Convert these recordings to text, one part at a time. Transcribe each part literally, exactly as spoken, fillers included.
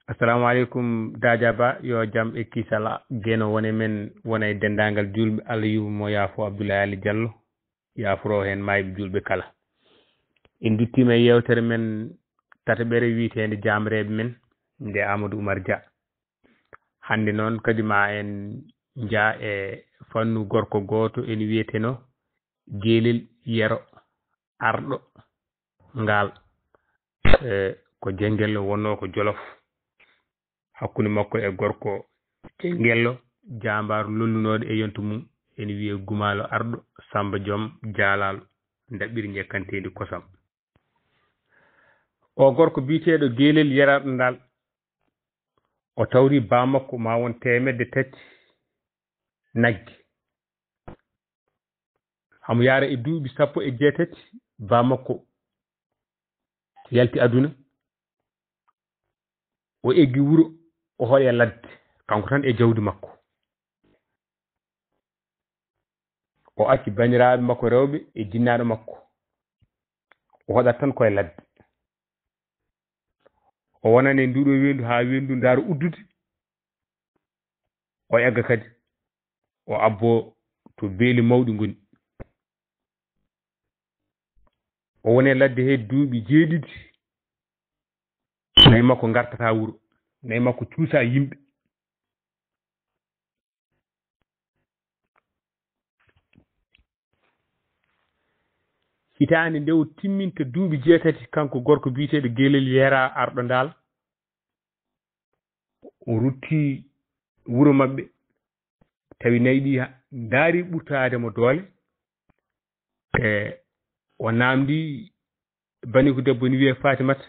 Assalamu aleykum, Daaja Ba, yo jam e kisal Geno wone men, wona e denndaangal juulɓe. Allah yuɓu mo, yaafo Abdoulaye Ali Diallo, yaaforo heen maayɓe juulɓe kala. En nduttiima e yeewtere men tataɓere wiyeteende Jaamreeɓe men, nde Amadou Oumar Dia. Hannde noon kadi ma en njah e fannu gorko gooto ene wiyetenoo Geelel Yero Arɗo Ngaal. E, ko Jenngello wonnoo ko Jolof. Hakkunde makko e gorko Jenngello, jaambaar lolnunooɗo e yonto mum, ene wiyee Gumaalo Arɗo Samba Joom Jaalaalo, ndaɓɓiri njekkanteendi kosam. O gorko biyeteeɗo Geelel Yero Arɗo Ngaal, o tawri baa makko ma won teemedde tati nagge. Hamo yaara e duuɓi sappo e jeetati, baa makko yalti aduna. O eggi wuro, o hoɗi e ladde, kanko tan e jawdi makko. O acci banndiraaɓe makko rewɓe e jinnaaɗo makko. O hoɗat tan ko e ladde. O wonani e nduɗo weendu haa weendu ndaara uddude. O egga kadi, o abbo to beeli mawɗi ngoni. O woni e ladde he duuɓi jeeɗiɗi. Nayi makko ngartata wuro. Nayi makko cuusa yimɓe. Hitaande nde o timminta duuɓi jeetati, kanko gorko biyeteeɗo Geelel Yero Arɗo Ngaal, o rutti wuro maɓɓe, tawi nayi ɗi ha-, ndaari ɓurtaade mo doole. E, o naamndi baniiko debbo ene wiyee Fatimata,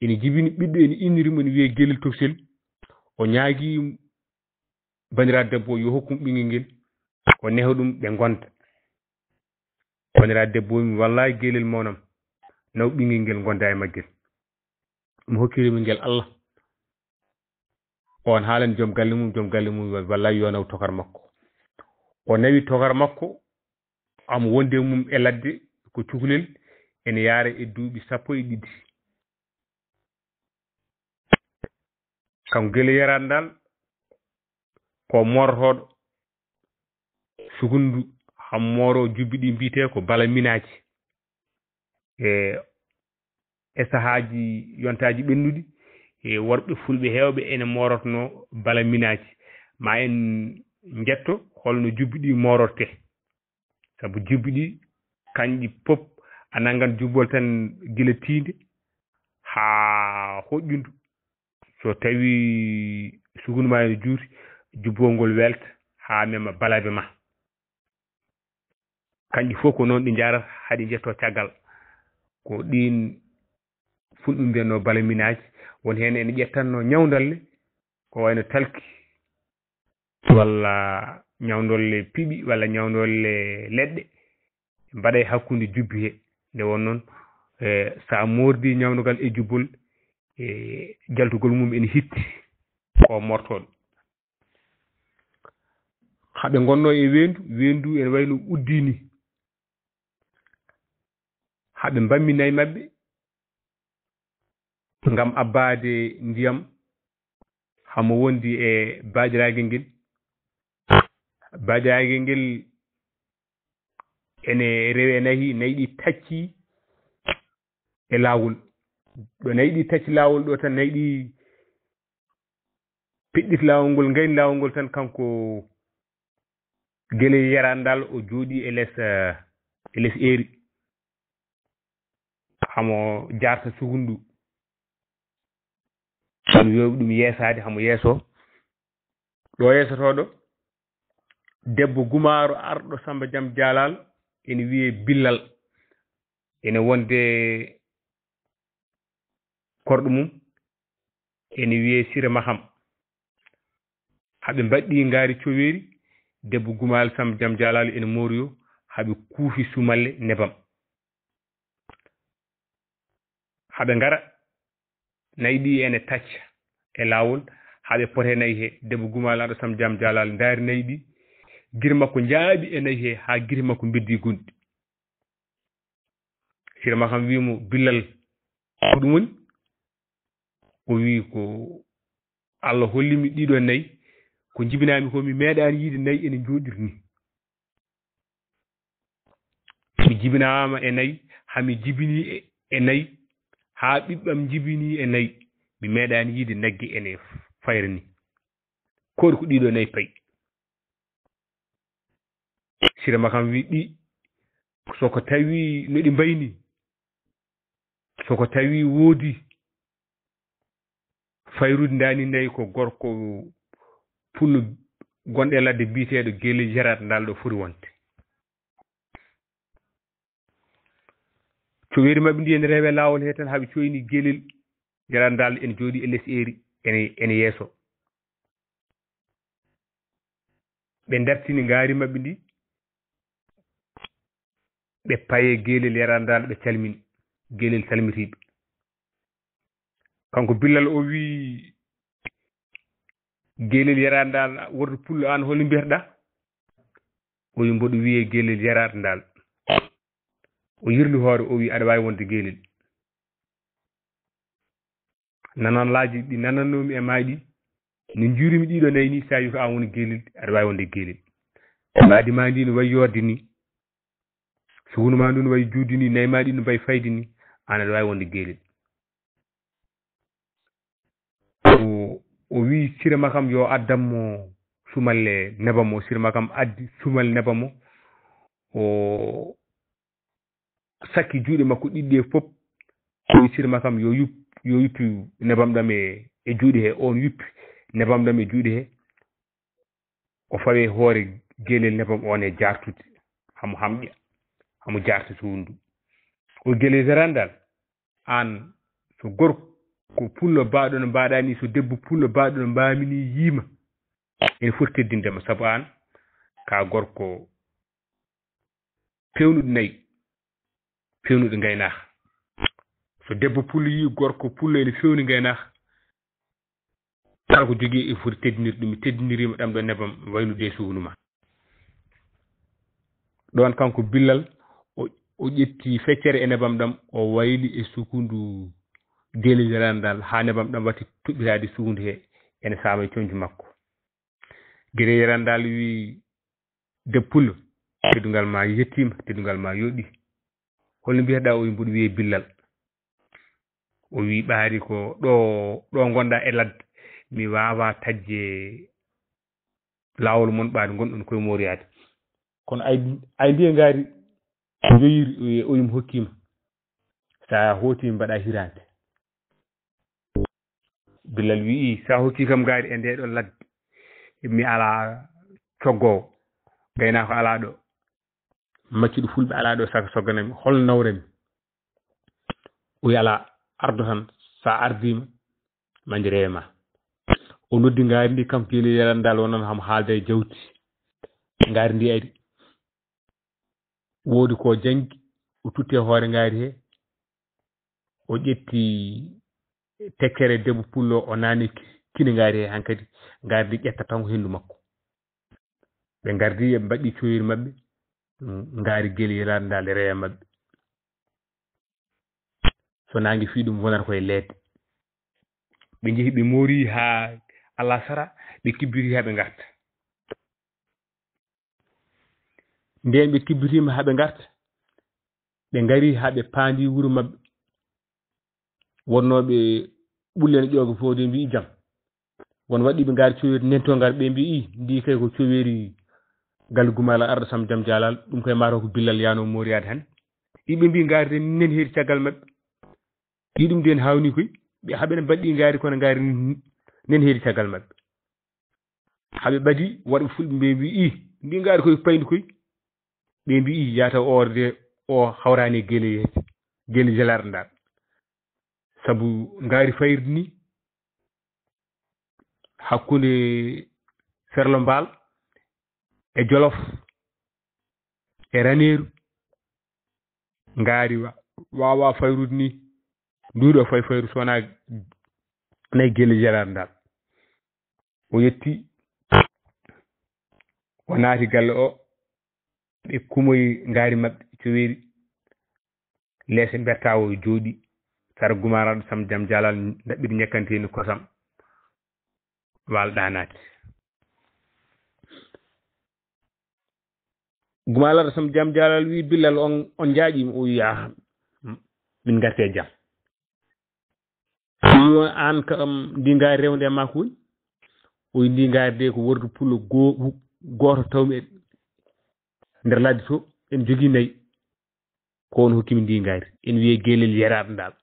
ene jibini ɓiɗɗo, ene inniri mo, ene wiyee Geelel Tokosel. O ñaagii banndiraaɗo debbo o yo hokku mo ɓinngel ngel, o neha ɗum, ɓe ngonda. Banndiraaɗo debbo o wiyi, "Wallaahi, Geelel mawnam, naw ɓinngel ngel, ngonda e maggel." Mo hokkiri mi ngel Allah. On haalani joom galle mum, joom galle mum wiyi, "Wallaahi, yo naw tokar makko." O nawi tokar makko, hamo wondi e mum e ladde, ko cukalel, ene yaara e duuɓi sappo e ɗiɗi. Kanko Geelel Yero Arɗo Ngaal, ko moorotooɗo sukundu, hamo mooro jubbi ɗi mbiyetee ko balaminaaji. E, e sahaaji yontaaji ɓennuɗi, e worɓe fulɓe heewɓe ene moorotnoo balaminaaji. Ma en njetto holno jubbi ɗi moorortee. Sabu jubbi ɗi, kanƴi pop, a nanngan jubbol tan gila tiinde haa hoƴƴundu. So tawi sukundu ma ene juuti, jubbol ngol welta haa mema balabe ma. Kanƴi fof ko noon ɗi njaarata, haɗi njetto caggal. Ko ɗiin fulɓe mbiyatnoo balaminaaji, won heen ene ƴettatnoo ñawndalle, ko wayno talki, walla ñawndolle piɓi, walla ñawndolle leɗɗe, mbaɗa e hakkunde jubbi he. Nde won noon, e, so a moordi ñawndogal e jubbol, e, jaltugol mum ene hitti, ko moortooɗo. Haɓe ngonnoo e weendu, weendu ene wayno uddi ni. Haɓe mbammi nayi maɓɓe ngam abbaade ndiyam, hamo wondi e baajiraagel ngel. Baajiraagel ngel ene rewe nayi, nayi ɗi tacci e laawol. Ɗo nayi ɗi tacci laawol ɗo tan, nayi ɗi piɗɗiti laawol ngol, ngayni laawol ngol tan, kanko Geelel Yero Arɗo Ngaal, o jooɗii e les, eh, e les eeri. Hamo jaarta sukundu. Ɗum yo ɗum yeesaade, hamo yeeso. Ɗo yeesotooɗo, debbo Gumaaro Arɗo Samba Jam Jaalaal, ene wiyee Billal. Ene wonde korɗo mum, ene wiyee Sira Maham. Haɓe mbaɗɗi ngaari coweeri, debbo Gumaalo Samba Jam Jaalaalo ene mooriyo, haɓe kuufi sumalle nebam. Haɓe ngara, nayi ɗi ene tacca e laawol, haɓe pota e nayi he, debbo Gumaalo Arɗo Samba Jam Jaalaalo ndaari nayi ɗi, gite makko njaaɓi e nayi he, haa gite makko mbeddi gonɗi. Sira Maham wiyi mo, "Billal, ko ɗum woni?" O wi ko Allah hollimi ɗiɗo nayi, ko jibinami ko mi meeɗani yiide nayi ene jooɗiri ni. Mi jibinama e nayi, ha mi jibini e, e nayi, ha ɓiɓɓam jibini e nayi. Mi meeɗani yiide nagge ene fayra ni. Koɗi ko ɗiɗo nayi payi. Sira Makam wi ɗi, soko tawi no ɗi mbayni, soko tawi woodi fayrude ndani nayi ko gorko pullo gonɗo e ladde biyeteeɗo Gelel Yaraat Ndal ɗo foti wonde. Coweeri maɓɓe ndi ene rewe laawol he tan, haa ɓe coyni Gelel Yaraat Ndal ene jooɗi e les eeri, ene, ene yeeso. Ɓe dartini ngaari maɓɓe ndi, ɓe paye Gelel Yaraat Ndal, ɓe calmini. Gelel salmitiiɓe. Kanko Billal o wi, Gelel Yaraat Ndal, wordu pullo, an holi mbiyatɗa? O wi, mboɗo wiye Gelel Yaraat Ndal. O yirli hoore, o wi, aɗa waawi wonde Gelel. Nananlaaji ɗi nanannoomi e maa ɗi, no njuurimi ɗiɗo nayi ni, so tawi ko an woni Gelel, aɗa waawi wonde Gelel. Mbaadi ma ndi no wayi yoorde ni, sukundu ma ndu no wayi juutde ni, nayi ma ɗi no mbayi fayde ni, an aɗa waawi wonde Gelel. O, o wi Sira Makam yo addan mo sumalle nebam o. Sira Makam addi sumalle nebam o. O sakki juuɗe makko ɗiɗi ɗe fof. O wi Sira Makam yo yup-, yo yuppu nebam ɗam e, e juuɗe he. On yuppi nebam ɗam e juuɗe he. O fawe hoore Gelel nebam on e jaartude. Hamo hamƴa. Hamo jaarta suudu ndu. O Gelel Yaraat Ndal. An, so gorko pullo baaɗo no mbaɗa ni, so debbo pullo baaɗo no mbaami ni yiima, ene foti teddinde ma, sabu an ka gorko pewnuɗo nayi, pewnuɗo ngaynaaka. So debbo pullo yi gorko pullo ene fewni ngaynaaka, kala ko jogii e foti teddinirde ɗum, mi teddiniriima ɗam ɗo nebam waylude e sukundu ma. Ɗoon kanko Billal, o, o ƴetti feccere e nebam ɗam, o wayli e sukundu Gelel Yaraat Ndal, haa nebam ɗam watti toɓɓitaade sukundu he, ene saama e coñcu makko. Gelel Yaraat Ndal wi, debbo pullo, teddungal ma yettiima, teddungal ma yooɗi. Hol no mbiyeteɗaa? O wi, mboɗo wiyee Billal. O wi, ɓaari ko ɗo, ɗo ngonɗa e ladde, mi waawa taƴde laawol mon ɓaade ngonɗon koye moriyaade. Kono ay, ay ndiye ngaari njoyiri, o wi, mi hokkiima. Sa hooti mbaɗa hiraande. Billal wi, sa hokki kam ngaari e nde ɗo ladde, mi ala coggoowo, gaynaako ala ɗo. Maccuɗo fulɓe alaa ɗo saka sogganami, hol nawrami? O wi alaa, ardo tan, sa ardiima, mande rewe ma. O noddi ngaari ndi, kanko Gelel Yaraat Ndal, wonano hamo haalda e jawdi. Ngaari ndi ari. Woodi ko janngi, o tutti e hoore ngaari he. O ƴetti tekkere debbo pullo, o naani kine ngaari he hankadi. Ngaari ndi ƴetta tan ko henndu makko. Ɓe ngardi, ɓe mbaɗi coyri maɓɓe, mm, ngaari Gelel Yaraat Ndal e rewe maɓɓe. So naange fii ɗum wonata koye leedde. Ɓe njehi, ɓe moori haa alasara, ɓe kibbiti haa ɓe ngarta. Ndeen ɓe kibbitiima haa ɓe ngarta, ɓe ngari haa ɓe paandi wuro maɓɓe. Wonnooɓe ɓulle no ƴooga fof de mbi'i jam. Won waɗɗiiɓe ngaari coweeri nentoo ngar, ɓe mbi'i, "Ndi kay ko coweeri galle Gumaala Arɗo Sam Jam Jaalal, ɗum kay maaro ko Billal yaano mooriyaade hannde." Ɗi ɓe mbi'i ngaari de nen heedi caggal maɓɓe. Ɗi ɗum den hawni koy, ɓe haɓe no mbaɗɗi ngaari kono ngaari nen heedi caggal maɓɓe. Haɓe ɓadi waɗɓe fulɓe ɓe mbi'i, "Ndi ngaari koy payndi koy." Ɓe mbi'i, "Yaata o de o hawraani e Gelel, Gelel Yaraat Ndal." Sabu ngaari fayri ni hakkunde Ferlo Mbaal e Jolof e Raneeru, ngaari wa-, waawa fayrude ni, nduuɗo fay fayru so wonaa nayi Gelel Yaraat Ndal. O yetti, o naati galle o, ɓe kumoyi ngaari maɓɓe coweeri, leese mbertaa o jooɗi, Sara Gumaaraɗo Sam Jam Jalal ndaɓɓiɗi ñakkanteeni kosam. Waal ɗaanaade. Gumaalaɗo Sam Jam Jalal wi Billal on, on njaaƴi? O wi, "Ah, min ngarti e jam." O wi, "Aan kam ndi ngaari rewnde e maa ko woni?" O wi, "Ndi ngaari de ko wordu pullo go-, gooto tawmi e nder ladde to, en jogii nayi. Ko on hokkimi ndi ngaari. En wiyee Gelel Yeraɗo Ndal."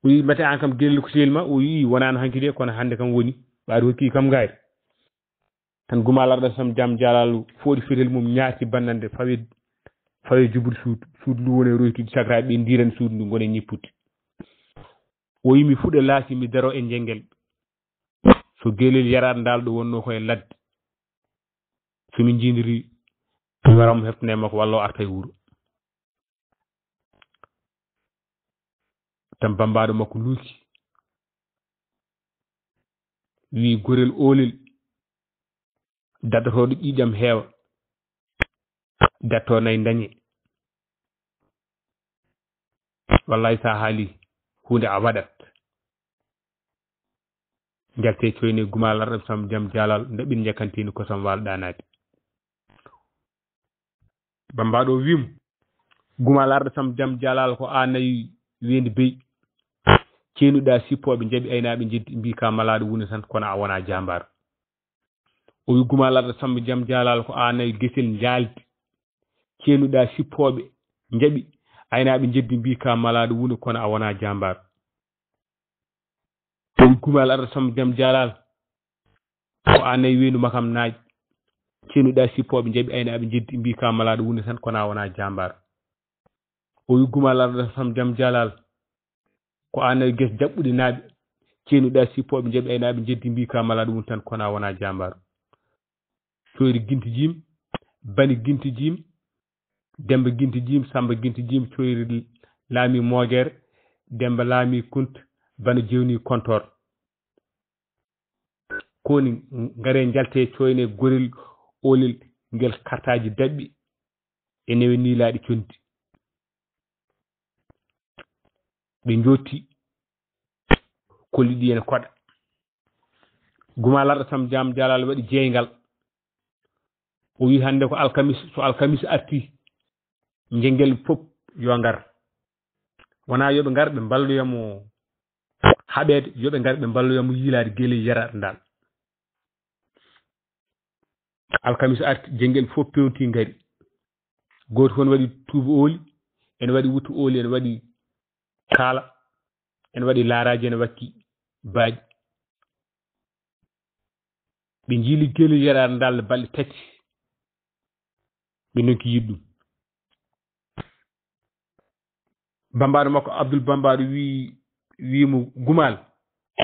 O wi, "Mate aan kam gelel ko sehil ma?" O wi, "Wonaano hanki de, kono hannde kam woni. Ɓaade hokki kam ngaari." Tan Gumaalaɗo Sam Jam Jalal fooɗi fetel mum, ñaarti bannande, fawi, fawi jubude suudu. Suudu ndu woni e roytude, sakraaɓe ɓe ndiran suudu ndu, ngoni ñippude. O wi, "Mi fuɗa laasi, mi daro e njenngel. So Gelel Yeraɗo Ndal ɗo wonnoo ko e ladde, so min njiidiri, mi wara mo heftane makko walla o arta e wuro." Tan bammbaaɗo makko luuki, wi, "Gorel oolel, daɗotooɗo ƴiiƴam heewa, daɗto nayi ndañe. Wallahi, so a haali huunde, a waɗat." Njalte coyne Gumaalaɗo Sam Jam Jalal ndaɓɓiɗi ñakkanteeni kosam, waal ɗaanaade. Bammbaaɗo o wi mo, "Gumaalaɗo Sam Jam Jalal, ko aan nayi weendu beyi. Ceenuɗaa sippooɓe, njaɓi aynaaɓe njeddi, mbii ka malaaɗo wuna tan, kono a wonaa jaambaar." O wi, "Gumaalaɗo Sam Jam Jalal, ko aan nayi gesel njaaldi. Ceenuɗaa sippooɓe, njaɓi aynaaɓe njeddi, mbii ka malaaɗo wuna, kono a wonaa jaambaar." O wi, "Gumaalaɗo Sam Jam Jalal, ko aan nayi weendu makam naaƴ. Ceenuɗaa sippooɓe, njaɓi aynaaɓe njeddi, mbii ka malaaɗo wuna tan, kono a wonaa jaambaar." O wi, "Gumaalaɗo Sam Jam Jalal, ko aan nayi ges jaɓɓuɗe naaɓe. Ceenuɗaa sippooɓe, njaɓi aynaaɓe njeddi, mbii ka malaaɗo wuna tan, kono a wonaa jaambaar." Coyri Ginti Jim, Bani Ginti Jim, Demba Ginti Jim, Samba Ginti Jim, Coyri Laami Moogere, Demba Laami Kunt, Bana Jewni Kontoor. Ko woni, ngare njalte coyne gorel oolel ngel kartaaji daɓɓi e newe niilaaɗi condi. Ɓe njotti kolli ɗi ene koɗa. Gumaalaɗo Sam Jam Jalal waɗi jeeyngal. O wi, "Hannde ko alkamis, so alkamis arti, njenngel fof yo ngar. Wonaa yo ɓe ngar ɓe mballoya mo haɓeede, yo ɓe ngar ɓe mballoya mo yiilaade Gelel Yeraɗo Ndal." Alkamis arti, njenngel fof pewnti ngari. Gooto fof ne waɗi tuuba ooli, ene waɗi wuttu ooli, ene waɗi kaala, ene waɗi laaraaji, ene wakki baaji. Ɓe njiili Gelel Yeraɗo Ndal balɗe tati. Ɓe ndonki yiɗde ɗum. Bammbaaɗo makko Abdul Bammbaaɗo wi, wi mo, "Gumaal,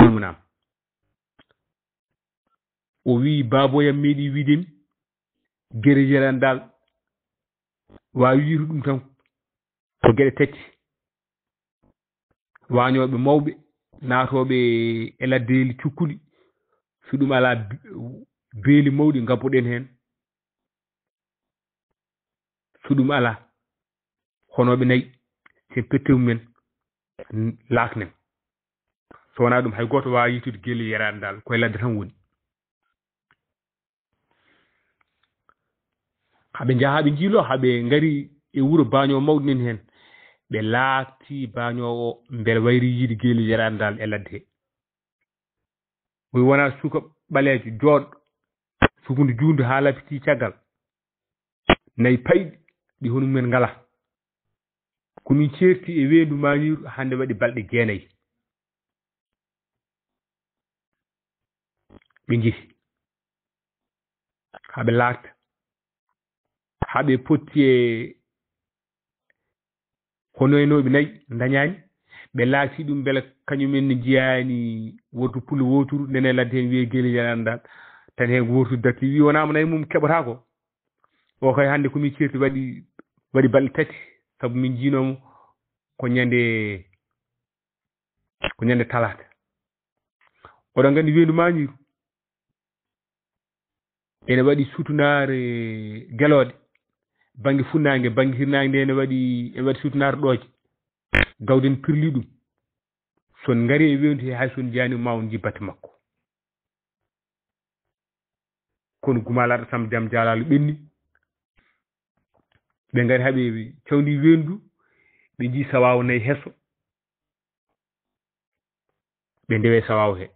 ɗum naam." O wi, "Baaboyam meeɗi wiide mi, Gelel Yeraɗo Ndal, waawi wiide ɗum tan ko geɗe tati. Waañooɓe mawɓe, naatooɓe e laddeeli cukkuɗi, so ɗum alaa be-, beeli mawɗi ngabboɗen heen. So ɗum alaa, honooɓe nayi, sen pettewu men, n-, laaknen. So wonaa ɗum, hay gooto waawaa yiitude Gelel Yeraɗo Ndal, koye ladde tan woni." Haa ɓe njaha, haa ɓe njiiloo, haa ɓe ngari e wuro baañoowo mawɗo nan heen. Ɓe laakti baañoowo o mbele wayri yiide Gelel Yeraɗo Ndal e ladde he. O wi, "Wonaa suka ɓaleejo jooɗɗo, sukundu juundu haa lapitii caggal. Nayi payɗi, ɗi hono mum en ngalaa. Ko min ceerti e weendu Maaniiru hannde waɗi balɗe jeenayi." Ɓe njehi. Haa ɓe laakta. Haa ɓe potti e honoynooɓe nayi, ndañaani. Ɓe laakti ɗum mbele kañum en ne njiyaani wortu pullo wooturu, ndene ladde heen wiyee Gelel Yeraɗo Ndal. Tan heen ko wortu datti, wi wonaa mo nayi mum keɓataa ko. O kay hannde ko min ceerti waɗi, waɗi balɗe tati, sabu min njiinoo mo ko ñande, ko ñande talaata. Oɗon nganndi weendu Maaniiru ene waɗi sutunaare gelooɗe, bannge funnaange, bannge hirnaange nde ene waɗi, ene waɗi sutunaare ɗooƴe. gawden pirli ɗum. So on ngari e weendu he, hay so on njiyaani ma on njii batte makko. Kono Gumaalaɗo Sam Jam Jalalu ɓenni. Ɓe ngari haa ɓe cawndi weendu, ɓe njii sawaawo nayi heso. Ɓe ndewe sawaawo he.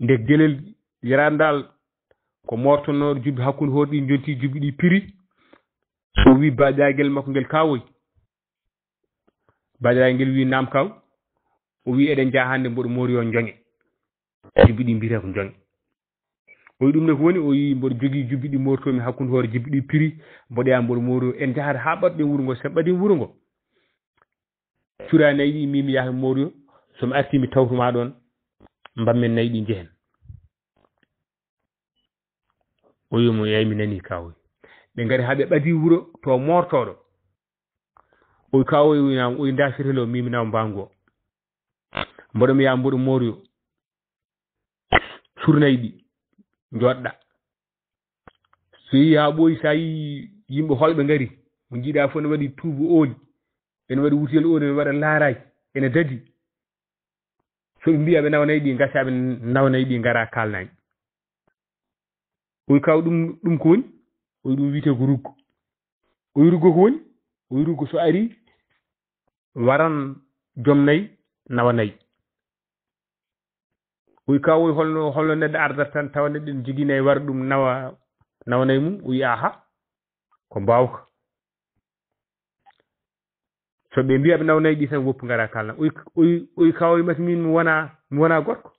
Nde gelel yarandal ko moortonooɗo jubi hakkunde hoore ɗi jonti jubi ɗi piri. O wi baajagel makko ngel kawoy. Baajagel ngel wi naam kaw. O wi eɗen njaha hannde mboɗo moori yo njoŋe. Jubi ɗi mbiyata ko njoŋe. O wi ɗum ne ko woni, o wi mboɗo jogii jubi ɗi moortomi hakkunde hoore jubi ɗi piri. Mboɗo yaha mboɗo moori yo en njahata haa ɓaɗɗen wuro ngo, sen ɓaɗi wuro ngo. Cura nayi ɗi mimi yaha moori yo, so mi arti mi tawtuma ɗon, mbammen nayi ɗi njehen. O wi mo yeey mi nani kawoy. Ɓe ngari haa ɓe ɓadi wuro to moortooɗo. O wi kawoy o wi naam, o wi nda fetelo mimi naam mbangu o. Mboɗo mi yaha mboɗo moori yo. Sur nayi ɗi, njoɗɗa. So yehi haa ɓooyi, so a yii yimɓe holɓe ngari, mo njiiɗa fof ne waɗi tuubu ooli, ene waɗi wutiyel ooli, ene waɗa laaraay, ene dadi. So ɓe mbiya ɓe nawa nayi ɗi, ngasa ɓe nawa nayi ɗi, ngara kaalnayi. O wi kaw ɗum, ɗum ko woni? O wi ɗum wiyetee ko ruggo. O wi ruggo ko woni? O wi ruggo so ari, waran joom nayi, nawa nayi. O wi kaw o wi holno, holno neɗɗo ardata tan tawa neɗɗo ene jogii nayi wara ɗum nawa, nawa nayi mum? O wi aha, ko mbaawka. So ɓe mbiya ɓe nawa nayi ɗi tan woppu ngara kaalna. O wi, o wi, o wi kaw o wi mati min mi wona, mi wona gorko.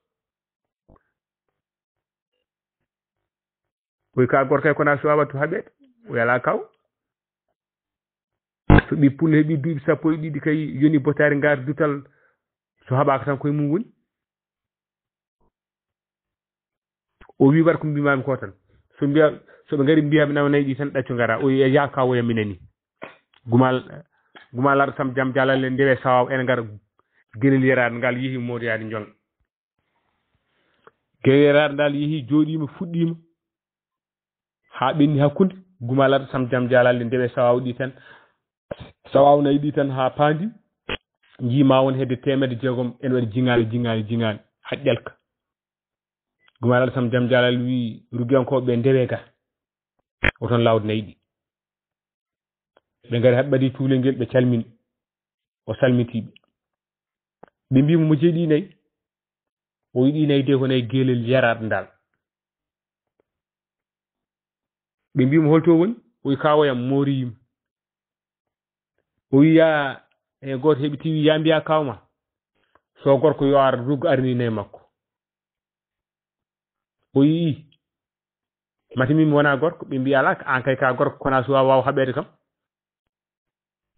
O wi ka gorko e kona suwa wattu haɓeede. O wi ala kaw. So ɓi pullo heɓi duuɓi sappo e ɗiɗi kay yoni botaari ngar dutal. So haɓaka tan koye mum woni. O wi war ko mbimami ko tan. So mbiya, so ɓe ngari mbiya ɓe nawa nayi ɗi tan ɗaccu ngara. O wi ya kaw o ya minani. Gumal, gumal laɗo Sam Jam Jalalu ndewe sawaw ene ngara gelel yeraade ngal yehi moori yaade njoŋ. Gelel yeraade ngal yehi jooɗiima fuɗɗiima. Haa ɓenni hakkunde, gumal laɗo Sam Jam Jalalu ndewe sawaw ɗi tan. Sawaw nayi ɗi tan haa paandi. Njii ma won hedde teemedde jeegom ene waɗi jiŋaali, jiŋaali, jiŋaali. Haƴƴalka. Gumal laɗo Sam Jam Jalalu wi rugiyankooɓe ɓe ndewe ga. O toon lawde nayi ɗi. Ɓe ngari haɓɓe ɓadi cuulel ngel ɓe calmini. O salmitiiɓe. Ɓe mbi mo mo jeeɗi nayi. O wi ɗi nayi de ko nayi gelel yaraɗo ndal. Ɓe mbi mo holto woni? O wi kawoyam mooriyim. O wi ya e gooto heɓi tiwi ya mbiya kawma. So gorko yo ar ruggo arini nayi makko. O yii. Mati min mi wona gorko, ɓe mbi ala, an kay ka gorko kona suwa waw haɓede kam.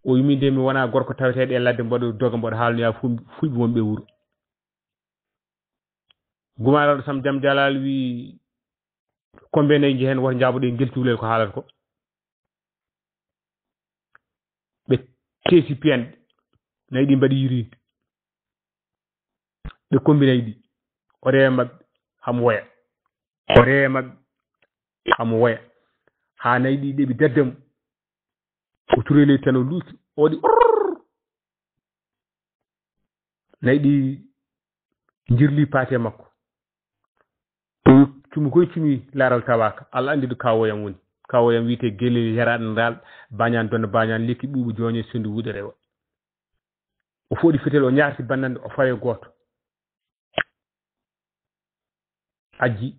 O yii min de mi wona gorko taweteɗo e ladde mboɗo doga mboɗo haalnoya fulɓe wonɓe e wuro. Gumaraɗo Sam Jam Jalal wi kombe nayi jehen woto jaboɗe ngel cuulel ko haalata ko. Ɓe teesi piyanɗe, nayi ɗi mbaɗi yirinde. Ɓe kombi nayi ɗi, o rewa maɓɓe hamo woya. O rewa maɓɓe hamo woya. Haa nayi ɗi ɗeɓi dadde mo. O turoy leydi tan o luuki, o waɗi orr. Nayi ɗi njirli paate makko. Cumu koye cumi laral tawaka. Allah andi ɗo kawoyam woni. Kawoyam wiyete gelel yaraɗo ndal, bañan donna bañan lekki ɓuuɓu joñe sendu wuuɗe rewa. O foɗi fetel, o ñaarti bannande, o fawe gooto. Ajji.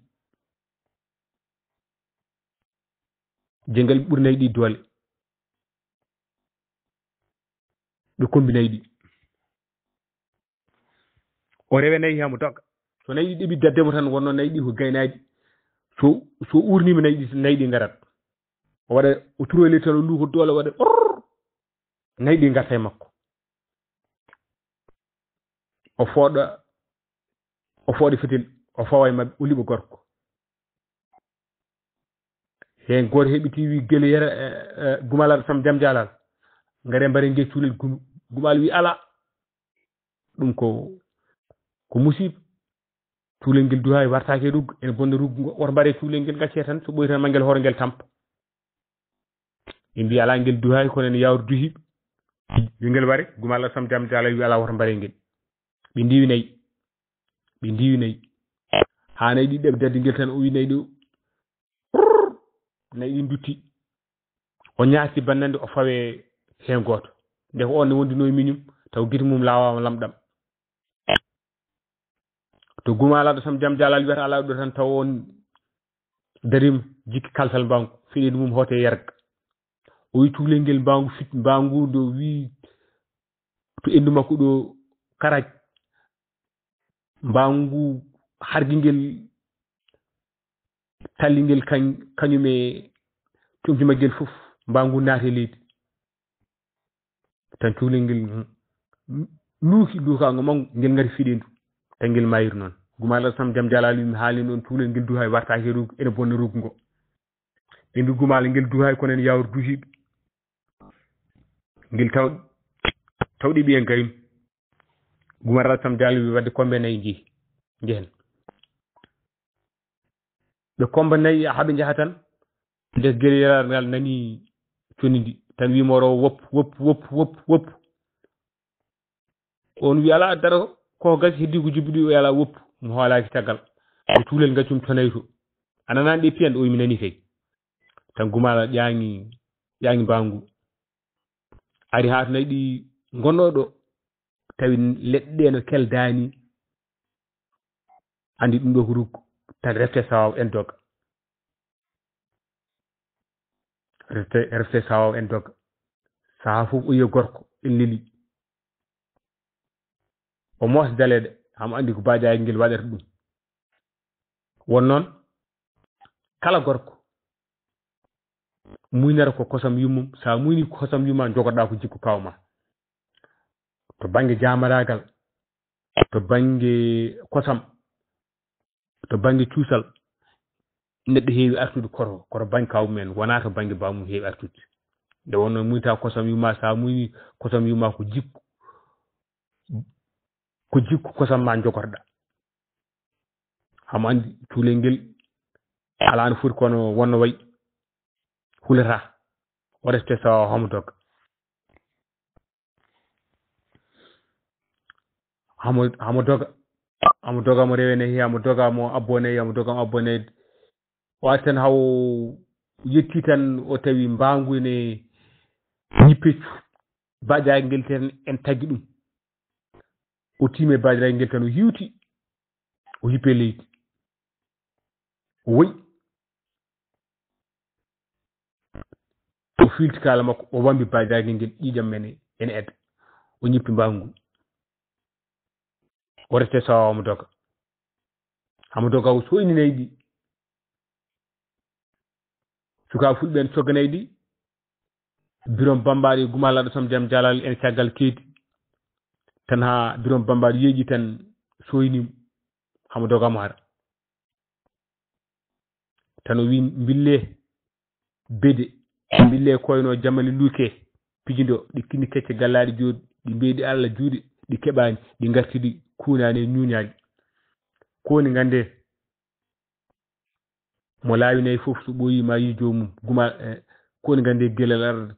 Jengal ɓuri nayi ɗi doole. Ɓe kombi nayi ɗi. O rewe nayi hamo dogga. So nayi ɗi ɗeɓi dadde mo tan wonno nayi ɗi ko gaynaaji. So, so urnima nayi ɗi, nayi ɗi ngarat. O waɗa, o turoy ley tan o luuko doole waɗa orr. Nayi ɗi ngarta e makko. O fooɗa, o fooɗa fitil, o fawa e maɓɓe, o liɓa gorko. Heen gooto heɓiti wi gele yere, eh, eh, gumalaɗo Sam Jam Jalal. Ngare mbare nge cuulel gum-, gumal wi ala. Ɗum ko, ko musiba. Cuulel ngel duhaay wartaake e ruggo, ene bonna ruggo ngo. Woto mbare cuulel ngel gacce tan, so ɓoyi tan ma ngel hoore ngel tampa. Ɓe mbi ala ngel duhaay, kono ene yawri duhiiɓe. Yo ngel ware, Gumala Sam Jam Jala wi ala woto mbare ngel. Ɓe ndiwi nayi. Ɓe ndiwi nayi. Haa nayi ɗi ɗeɓ daddi ngel tan, o wi nayi ɗo. Nayi ɗi ndutti. O ñaasti bannande, o fawe heen gooto. Nde ko on ne wondunoo e miñum, taw gite mum laawaama lamɗam. To Gumala ɗo Sam Jam Jala wiyata ala ɗo tan, taw on darima jikki kaltal mbaangu, fiɗeende mum hoote yerga. O wi cukalel ngel mbaangu fit, mbaangu ɗo wi to endu makko ɗo karaj. Mbaangu hargi ngel, talli ngel kañ-, kañum e comci maggel fof, mbaangu naati e leydi. Tan cukalel ngel luuki, luukaango manngu, ngel ngati fiɗeendu, tan ngel mayri noon. Gumala Sam Jam Jala wi mi haali noon, cukalel ngel duhaay wartaaki e ruggu, ene bonna ruggu ngo. Ɓe mbi Gumala ngel duhaay kono ene yawri duhiiɓe. Ngel taw, tawɗi ɓiyen kayum. Gumala Sam Jala wi wadde kombe nayi njehi, njehen. Ɓe komba nayi haa ɓe njaha tan, nde gel yalal ngal nani conni ndi, tan wi moro wop, wop, wop, wop, wop. On wi ala daro ko gasi heddi ko jubbuɗi o ala wop, mo hoolaaki caggal. Ko cukalel ngacum to nayi to. A nanani ɗe piyan? O wi mi nani kay. Tan Gumala ƴaŋi, ƴaŋi mbaangu. Ari haa to nayi ɗi ngonnoo ɗo, tawi leɗɗe ɗe no keldaani. Anndi ɗum ɗo ko ruggu, tan refte sawaw en doga. Refte, refte sawaw en doga. Sahaa fof o yiya gorko, en leli. O moosa daleeɗe, hamo anndi ko baajaaki ngel waɗata ɗum. Won noon, kala gorko muynata ko kosam yummum, so a muyni kosam yumma, jogoɗa ko jikku kawma. To bannge jamaraagal, to bannge kosam, to bannge cuusal, neɗɗo heewi artude koto, koto bannge kawmum en, wonaa to bannge bamum heewi artude. Nde wonno muynta kosam yumma, so a muyni kosam yumma ko jikku, ko jikku kosam ma jogorɗa. Hamo anndi cukalel ngel alaa no foti kono wonno wayi. Hulata. O reste so homo doga. Hamo, hamo doga. Hamo doga mo rewe nayi, hamo doga mo abbo nayi, hamo doga mo abbo nayi. O arti tan hawo yetti tan o tawi mbaangu ene ñippeccu. Baajaaki ngel tan en taggi ɗum. O tiimi e baajaaki ngel tan o hiwti. O hippe leydi. O woyi. O fiilti kaala makko, o wambi baajaaki ngel ƴiiƴam men ene edda. O ñippi mbaangu ngu. O reste sawa hamo doga. Hamo doga o soyni nayi ɗi. Sukaa fulɓe en cogga nayi ɗi. Birom Bambaɗo e Gumala ɗo Sam Jam Jalal en caggal keedi. Tan haa Birom Bambaɗo yeeƴi tan soyni mo. Hamo doga mo hara. Tan o wi mbille bede, mbille koyno jamali luke, pijindo, ɗi kinni kecce gallaɗi jooɗi, ɗi mbeydi Allah juuɗe, ɗi keɓani, ɗi ngartidi kunani e ñuñaji. Koni ngande mo laawi nayi fof so ɓooyi ma yi joomum, guma, eh, koni ngande gelel ar-,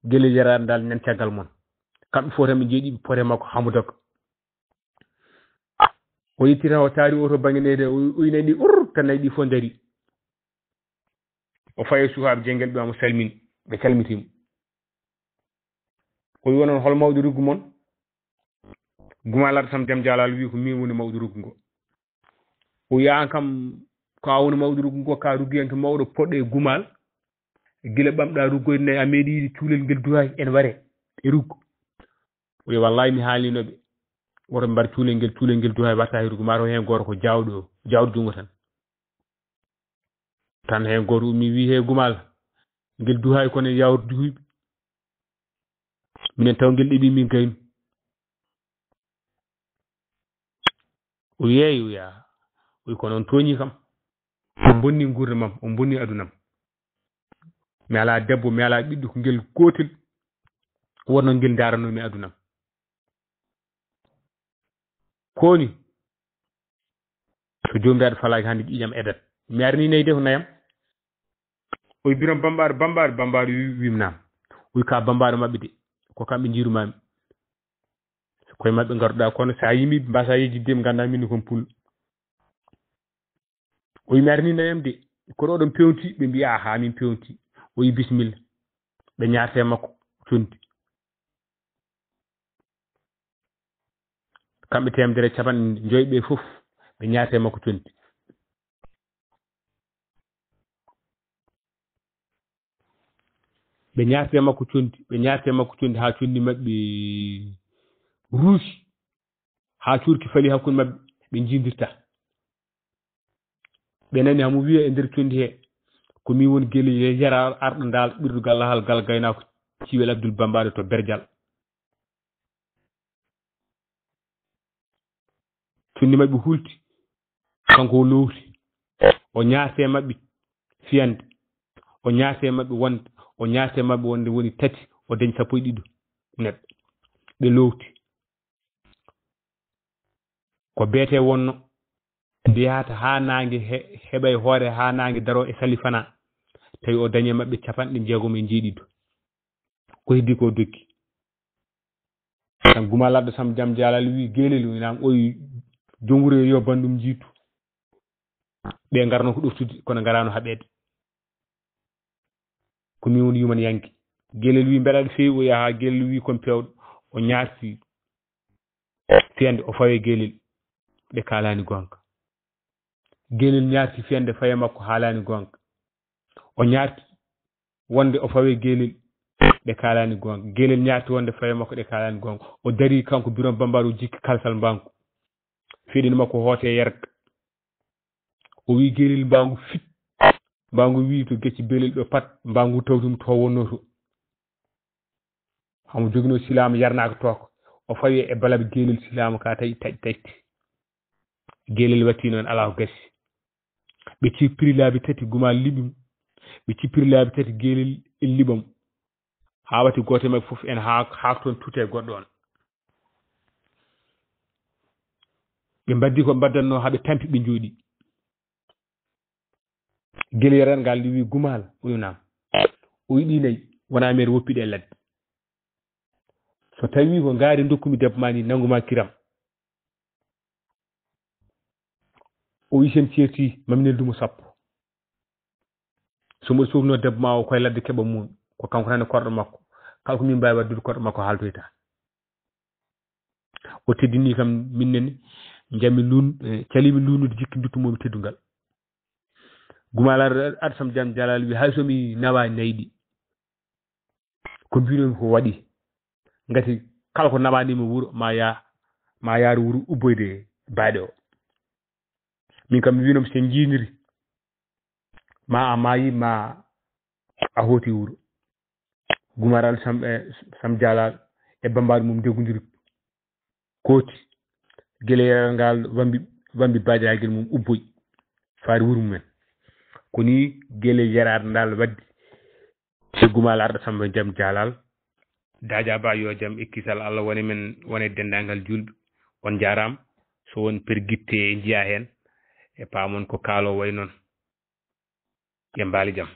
gelel yaraɗo dal nen caggal mon. Kamɓe fof tan ɓe jeeɗi ɓe pote makko hamo doga. O yetti tan o taari oto bannge nayi de, o, o wi nayi ɗi ur, tan nayi ɗi fof ndari. O fayi sukaaɓe jengel ɓe, omo salmini, ɓe calmiti mo. O wi onon hol mawɗo ruggu mon? Gumalaɗo Sam Jam Jalal wi ko min woni mawɗo ruggu ngo. O wi an kam ko a woni mawɗo ruggu ngo, ka ruggiyanke mawɗo poɗɗo e gumal. Gila ɓamɗa ruggoyde nayi a meeɗi yiide cuulel ngel duhay en ware e ruggu. O wi wallahi mi haalino ɓe. Woto mbar cuulel ngel, cuulel ngel duhay warta e ruggu, ma taw heen gooto ko jawɗo, jawɗo junngo tan. Tan heen gooto ummi wi he gumal, ngel duhay kono e yawrude duhuyɓe. Minen taw ngel ɗeɓi min gaynu. O yeeyi, o yaa. O wi kono on tooñi kam. On bonni nguurndam am, on bonni aduna am. Mi alaa debbo, mi alaa ɓiɗɗo, ko ngel gootel wonno ngel ndaaranomi aduna am. Koni so joomiraaɗo falaaki hannde ƴiiƴam edat. Mi arni nayi de ko nayam. O wi Biram Bambaɗo, Bambaɗo, Bambaɗo wi, wi mi naam. O wi ka Bambaɗo maɓɓe de. ko kamɓe njiirumaami. Koye maɓɓe ngarduɗaa, kono so a yimi mbasa yejjidde mi, ngannda min kon pul. O yimi arni nayam de, kono oɗon pewti, ɓe mbiya, "Aha, min pewti." O yi, "Bismilla." Ɓe ñaarte makko condi. Kamɓe teemedere e capanɗe joyi ɓe fof, ɓe ñaarte makko condi. Ɓe ñaarte makko condi, ɓe ñaarte makko condi haa condi maɓɓe ruusi, haa cuurki fali hakkunde maɓɓe, ɓe njiidirta. Ɓe nani hamo wiya e nder condi he, "Ko min woni Gelel Yero arɗo ndaal ɓirdugal lahal gal gaynaako Ciwel Abdul Bambaɗo to Berjal." Condi maɓɓe hulti, kanko o lowti. O ñaarte maɓɓe fiyande, o ñaarte maɓɓe wonde, o ñaarte maɓɓe wonde woni tati, o dañi sappo e ɗiɗo neɗɗo. Ɓe lowti. Ko beete wonno, nde yahata haa naange he-, heɓa e hoore, haa naange daro e salifana, tawi o dañi e maɓɓe capanɗe jeegom e jeeɗiɗo. Ko heddi ko doggi. Tan Gumaal Arɗo Sam Jam Jalal wi, "Gelel, wi nam, oyi, joom wuro yo bandum jiitu." Ɓe ngarno ko ɗoftude, kono ngarano haɓeede. Ko min woni yuman yanke. Gelel wi, "Mbeɗa aɗa feewi?" O yaha, Gelel wi, "Kon peewɗo." O ñaarti fiyande, o fawe Gelel. Ɓe kaalani gonga. Gelel ñaarti fiyande, fawe makko haalani gonga. O ñaarti wonde o fawe Gelel, ɓe kaalani gonga. Gelel ñaarti wonde fawe makko, ɗe kaalani gonga. O dari kanko Birom Bambaɗo, o jikki kalsal mbangu. Feɗini makko hoote yerga. O wi Gelel mbangu fit. Mbangu wi to gecci belel ɗo pat, mbangu tawtum to wonno to. Hamo jogino silaama yarnaaka took. O fawi e balaɓe Gelel, silaama ka taƴi, taƴi, taƴti. Gelel watti noon, alaa ko gasi. Ɓe cippiri laabi tati, Gumaal liɓi mo. Ɓe cippiri laabi tati, Gelel liɓa mo. Haa watti gooto e maɓɓe fof en haa, haa toon tute goɗɗo on. Ɓe mbaddi ko mbaddanno, haa ɓe tampi, ɓe njooɗi. Gelel Yero ngal ndi wi, "Gumaal, o wi nam. O yiɗi nayi, wona men woppiɗe e ladde. So tawi ko ngaari dokkumi debbo ma ni, nangu ma kiram." O wi, "Sen ceerti, ma mi neldu mo sappo. So mboɗo sofno debbo ma o koye ladde keɓa mum, ko kanko tan e korɗo makko. Kala ko min mbaawi waddude korɗo makko haaltoyta." O teddini kam, min nene, njami lun-, eh, calimi lunude jikki nduttu mo mi teddungal. Gumaal Arɗo Sam Jam Jalal wi, "Hay so mi nawa nayi ɗi, ko mbinomi ko waɗi. Ngati kala ko nawanima wuro, ma ya, ma yaaru wuro ubboyde baaɗe o. Min kam mi winom sen jiiniri, ma a maayi, ma a hooti wuro." Gumaal Arɗo Sam, eh, Sam Jalal e bambaɗo mum ndeggondiri. Kooti, Gelel Yero ngal wambi, wambi baajagel mum ubboy, faari wuro mumen. Ko ni Gelel Yero Arɗo ngal waddi. E Gumaal Arɗo Sam Jam Jalal. Daaja Ba, yo jam e kisal Allah wone men, wone denndaangal juulɓe. On njaaraama. So won pergitte njiyaa heen, e paamon ko kaalo wayi noon. Ɓe mbaali jam.